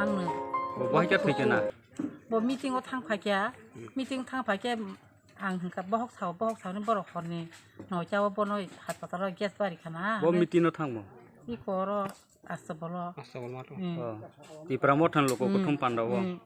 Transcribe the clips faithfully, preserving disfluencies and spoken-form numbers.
Ang no. Bo bahai khe thwi khe na? Bo meeting o thang phai khe, meeting thang phai khe ang hwnkha bohok sao, bohok sao ni borok horni noita o bono hospital o gas bari khana. Bo meeting o thang bo? Iko oro Astabolo. Astabolo ma to. Hmm. Oh. Tipra Motha ni loko Hmm. Kuthum panda o. Hmm.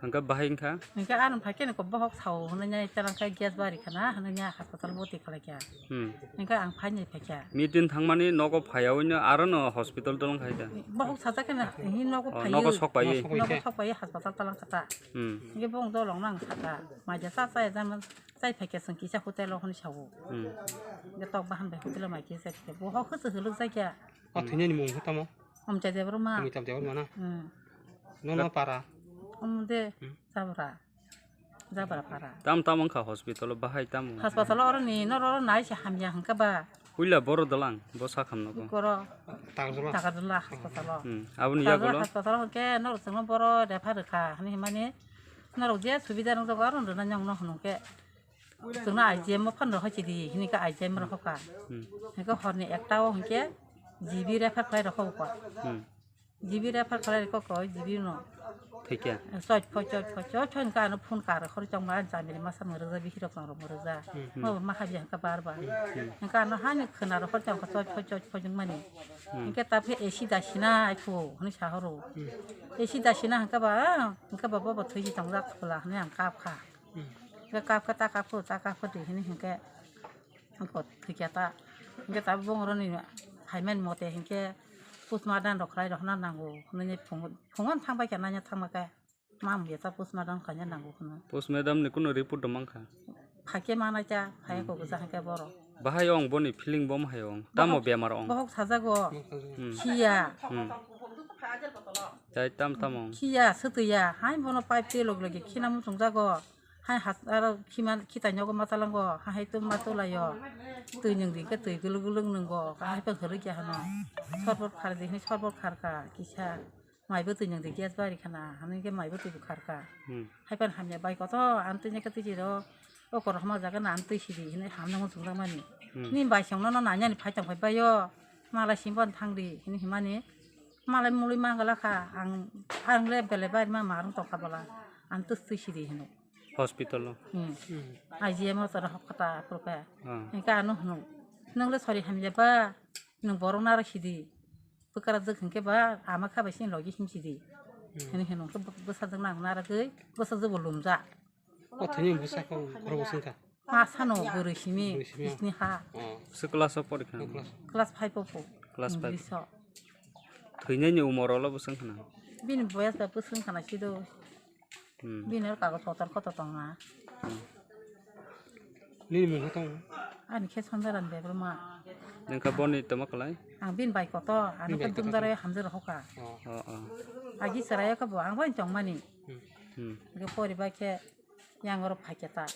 Hwnkhe bahai wngkha? Hwnkhe ano phai khe no bohok sao hwnwi nai talangkha gas bari khana hwnwi nai hospital boti khlai kha. Hmm. Hwnkhe ang phai nai phai kha. Meeting thangmani nogo phaiyawi no aro no hospital tolong khai da? Bohok sajak khe na hi nogo Oh, phaiwi. Nogo sok paiwi? Nogo sok paiwi hospital talang kha ta. Hmm. Hwnkhe bong dolong nang saka. Maja cha cha ya jama chai phai khe chwng kisa hotel o hwnwi sao. Hmm. Hwnkhe tok bahan bai hotel o mai khe chai khe bohok hwswk hwlwk jai kha. O thwinani mung khe tamo? Omchai Debbarma. Amitabh Debbarma na? Hmm. Nono para? Omo de Hmm. Jabra. Jabra para. Tam tam wngkha hospital o bahai tam wngkha? Hospital o oroni noro oro nai se hamya hwnkha ba? Puila boro dalang bo sakhamno ko. Koro Tagarjala. Tagarjala hospital o. Hmm. Aboni Tagarjala yagulo? Hospital o hwnkhe noro chwngno boro refer rwkha hwnwi hwnmani norok je subida nukjago aro rwna nyangno hwnwi hwnkhe. Chwngno I G M o phano rohor chidi, hini khe I G M rohor kha. Hmm. Hini khe horni ekta o hinkhe G B refer khlai rohor kha. Hmm. G B refer khlai rohor kha, G B no. Thikya? Choi, choi, choi, choi, choi, choi, hini khe ano phone kar rohor chongma, ani chamiri masa mwrwkja, bihirok chongrok mwrwkja. Hmm. Mo ma habya hini khe bar bar. Hmm. Hini khe ano hani khwna rohor chong kha, choi, choi, choi, choi, choi, mani. Hmm. Hini khe ta phe A C da sina, ai phu, hini sa horo. Hmm. A C da sina hini khe ba, hini khe ba, bo, bo thwi si tongjak phola, hini ang kap kha. Hmm. Hingke kap khe ta kap khe, ta kap khe di hini hingke angko thwikya ta. Hingke ta bongoroni phaimani mote hingke postmortem rok khlai rok hwnna nango hwnwi phungo, phungo thang bai kha nanya thang bai kha. Ma wngya ta postmortem khaina nango hwnwi. Postmortem ni kuno report do mankha? Phakhe manai ta, phai Hmm. ko gwja hingke borok. Bahai ong boni feeling bom hai ong. Tamo Bohok, bemar ong? Bohok sajago. Hmm. Khiya. Hmm. Tai tam tam ong? Khiya, swtwiya. Hai bono pipe twi log logi khina muchung jago. Hai hat aro khima khitai nogo ma talango, ha hai tum ma tulaio. Twi nwng di khe twi guluk guluk nwngo, hai pang hwrwk ya hano. Sorbot khar di hwnwi sorbot khar kha kisa. Mai bo twi nwng di gas bari khana, hwnwi khe mai bo twi bo khar kha. Hmm. Hai pang hamya bai koto, ang twi nai khe twi jiro, o kor hama jaga na ang twi sidi hwnwi hamya muchung jakmani. Hmm. Ni bai song no no nanya ni phai tong phai baio, malai sim bon thang di hwnwi himani. Malai mului mangala kha, ang, ang le belai bari ma marwng tong kha bola, ang twi twi sidi hwnwi. Hospital o? Hmm. Hmm. I G M o tora hokta aphuru khe. Ah. Hingke ano hwnwi, "Nwng le sori hamya ba, nwng borok naro sidi. Bwkra jwk hingke ba, ama kha bai sini logi him sidi." Hmm. Hini hino khe bwsajwk nang narwgwi, bwsajwk bo lumjak. O thwini bwsa khe borok bo swngkha? Ma sano bwrwi simi, bwrwi simi. Bisni ha. Oh. Bwsa class o porikha? Class. Class five o po. Class five. English o. Thwinani umor olo bwswng khna? Bini boyas ba bwswng khna sido. Hmm. Bini oro kagoj potor kotor tongna. Hmm. Nini mung khe tong? Ani khe Sonjaran Debbarma. Nang khe boni tamo kwlai? Ang bini bai kotor, ano khe dumdar hamjak rw hoka. Oh. Oh, oh. Agi chwrai khe bo ang bai tongmani. Hmm. Hmm. Hingke poribai khe yang oro phai khe ta.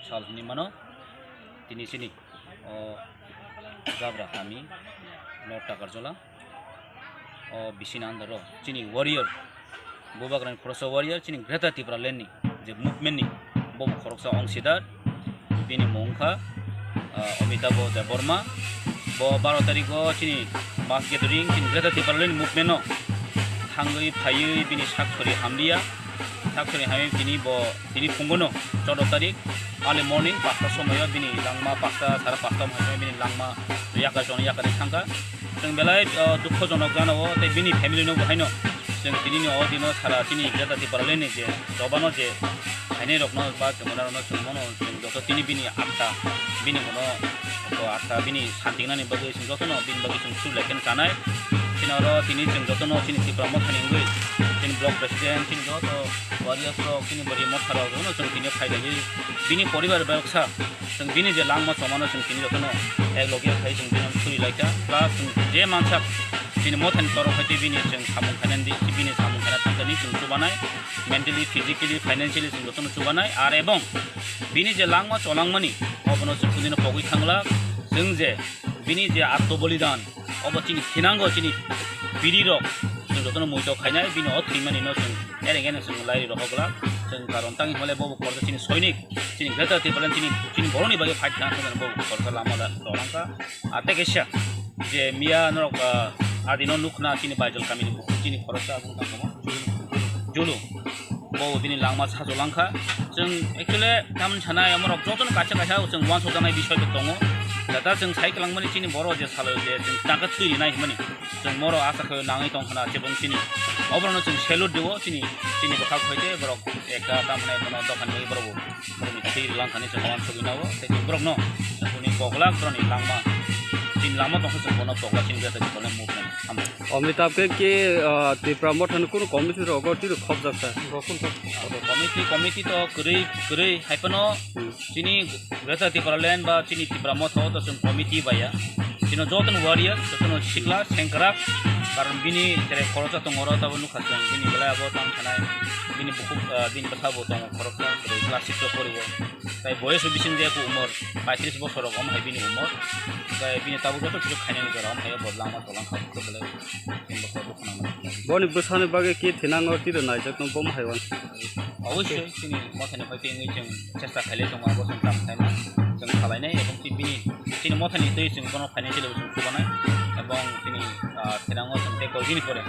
Sal hwnwi mano, tini chini o Jabra kami, North Takarjala, o bisini under o chini warrior, Bubagrani khoroksa warrior, chini Greater Tipraland ni je movement ni bo khoroksa ongsidar, bini mung wngkha, ah, Amitabh Debbarma. Bo baro tarik o chini mass gathering, chini Greater Tipraland ni movement no thangwi phaiwi bini sak sori hamliya. Sak sori hamwi tini bo, tini phungo no choudo tarik early morning pasta somoyo bini langma pasta, sara pasta hai bini langma yakar chon yakar thangkha. Chwng belai, ah, dukho jonok jana o tei bini family no bo haino chwng tini ni o dino sara chini Greater Tipraland ni je chobano je hainai rokno ba chwngmano rokno chwng bono chwng To tini bini atta, bini bono to atta bini santingnani bagwi chwng jotono bini bagwi chwng suri lai khe chanai. Chini oro tini chwng jotono chini Tipra Mothani wngwi chini block president, chini joto warriors rok, chini bwrwi motha rok jotono chwng tini phai laiwi bini poribar bai baksa chwng bini je langma chomano chwng tini jotono ek loge khai chwng bini suri lai kha. Plus chwng je mansak chini mothani torok hai tei bini chwng samung khainani di, bini samung khaina thangkani chwng chubanai, mentally, physically, financially chwng jotono chubanai. Ar ebong bini je langma cholangmani, obono chwng kudino pogwi thanglak. Chwng je bini je atmo bolidan, obo chini thinango, chini pirirok chwng jotono muitok khainai, bini o thwimani no chwng ereng ereng chwng lairi rohok glak. Chwng karon tangwi hwnle bobo khoroksa chini soinik, chini Greater Tipraland, chini, chini borokni bagwi fight kha, chwng bobo khoroksa lama da tolangkha. Ate kaisa je miya norok, ah, adino nukna chini Baijol kamini bukhuk chini khoroksa aboni tongmo Julu. Bo bini langma sajo langkha. Chwng actually tamni sanai amorok jotono kaisa kaisa chwng uansuk jaknai bisoi bo tongo. Jata chwng sai kwlangmani chini borok je salo je chwng tangka thwi rinai hwnmani. Chwng moro asa khe nangwi tong khna chebong chini. Oborokno chwng salute diwo chini, chini bwkhak hoite borok ekta tamni bono dophani bagwi borok bo. Borokni thwi langkhani chwng uansugwi nago, tei chwng borokno chwngni koklak borokni langma, chini langma tongkha chwng bono koklak chini jata chwng bono movement hambai. Amitabh ke, ke, ah, Tipra Mothani kunu committee rogo tiro khobjak sa? Committee, committee to kwrwi, kwrwi hai phano Hmm. Chini Greater Tipraland ba chini Tipra Motha o to chwng committee baya. Chino jotono warrior, jotono sikla, sengkrak, karon bini tere khoroksa tongo oro tabo nukha chwng, bini belai abo tamo thanai, bini bukhuk, ah, bini bwsa bo tongo khoroksa, class six o poriwo. Tai boyos bising de ku umor paitris bosor rok om hai bini umor. Tai bini tabuk joto kisu khainani jora om hai bo lama tolang kha bukhe belai bini bokol bukhe nang mano. Boni bwsani bagwi ki thinango tiro naijak no bom hai wan. Obviously chini mothani hoi tengwi chwng chesta khailai tongo abo chwng tam khaina chwng khalainai ebong bini chini mothani twi chwng bono financially bo chwng chubanai ebong chini, ah, thinango chwng tei koi bini pore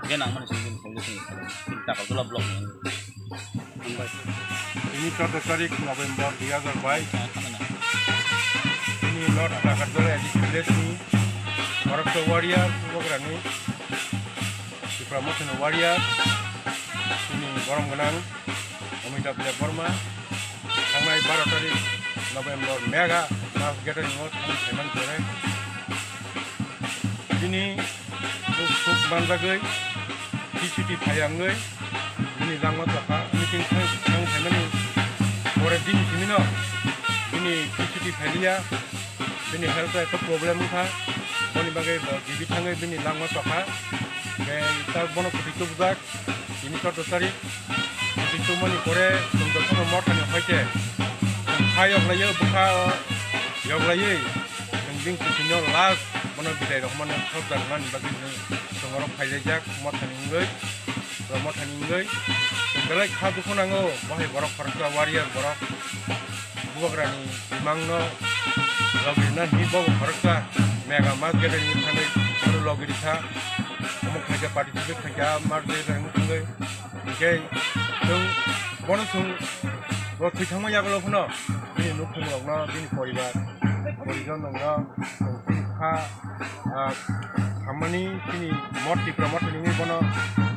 je nangmani chwng bini phone chwng khalai chini takal tola block ni. Hambai. Tini chaudo tarik November dui hazar bais. Tini North Agartala A D C village ni Goroksa warrior, Bubagrani Tipra Mothani warrior, tini borom gwnang Amitabh Debbarma. Thangnai baro tarik November mega mass gathering o thang khaimani pore. Tini Suk suk manjagwi C C T V phayangwi bini langma chokha meeting thang thang phaimani pore bini simino bini C C T V phailiya, bini health ekta problem wngkha, boni bagwi bo G B thangwi bini langma chokha, tei ta bono kwtwi tubujak. Tini chaudo tarik, tini chumani pore chwng jotono mothani hoite chwng kha yoklaio, bwkha yoklaiwi chwng bini kwthwino last bono bidai rohormani sojak nani bagwi chwng oro phailaijak mothani wngwi, mothani wngwi chwng belai kha dukhu nango, bo hai borok khoroksa warrior borok. Bubagrani bimangno logirina hwnwi bobo khoroksa mega mass gathering wngwi thangwi oro logiri kha. Omo khaikhe participate khaikhe a mass gathering wngwi thangwi. Hinkhe chwng bono chwng bo thwi thangma yagulo phano bini nukhungrokno, bini poribar porijonrokno chwng chini kha, ah, khammani chini moth Tipra mothani wngwi bono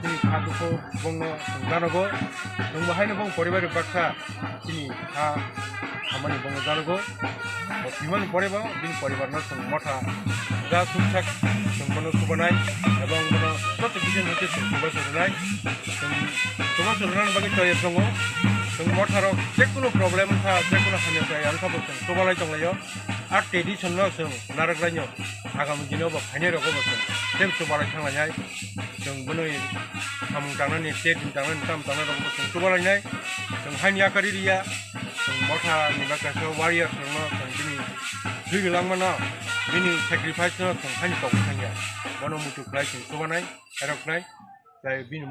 chini kha dukhu bongno chwng janogo. Chwngbo haino bong poribar baksa. Chini kha hamani bongo janogo. Bo thwimani pore bo bini poribarno chwng motha ja suksak chwng bono subanai ebong bono joto bidin hoite chwng chubachu rwnai. Chwng chubachu rwnani bagwi toyar tongo. Chwng motharok jekunu problem wngkha, jekunu hamya chaya wngkha bo chwng chubalai tonglaio. A tradition no chwng narwk laino agami dino bo phainai rogo bo chwng tei chubalai thanglainai. Chwng bwnwi samung tangnani, state ni tangnani, tamo tangnai rok bo chwng chuba lainai. Chwng haini yakarwi riya, chwng motha ni bwkha khe warrior chwngno chwng bini thwi langmano, bini sacrifice no chwng haini tongwi thangya. Bono muitu khlai chwng chubanai, khairoknai, tei bini